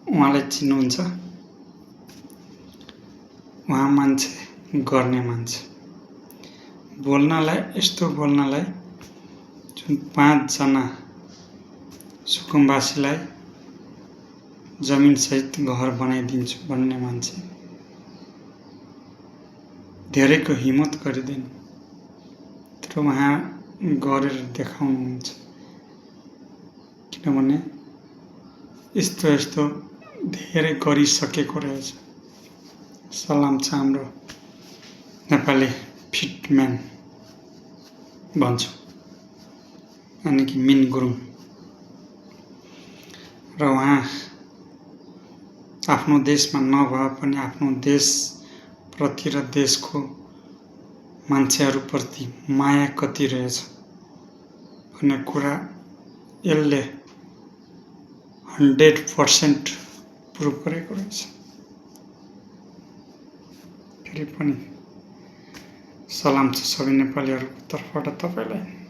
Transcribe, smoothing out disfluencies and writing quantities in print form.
उहाँलाई चिन्नुहुन्छ? उहाँ मान्छे गर्ने मान्छे, बोल्नलाई यस्तो बोल्नलाई जुन 5 जना सुकुम्बासीलाई जमिनसहित घर बनाइदिन्छु भन्ने मान्छे, धेरैको हिम्मत गरिदिनु, तर उहाँ गरेर देखाउनुहुन्छ। किनभने यस्तो धेरै गरिसकेको रहेछ। सलाम छ हाम्रो नेपाली फिटम्यान भन्छु, यानि कि मिन गुरुङ। र उहाँ आफ्नो देशमा नभए पनि आफ्नो देशप्रति र देशको मान्छेहरूप्रति माया कति रहेछ भन्ने कुरा यसले 100% प्रुभ गरेको रहेछ। फेरि पनि सलाम छ सबै नेपालीहरूको तर्फबाट तपाईलाई।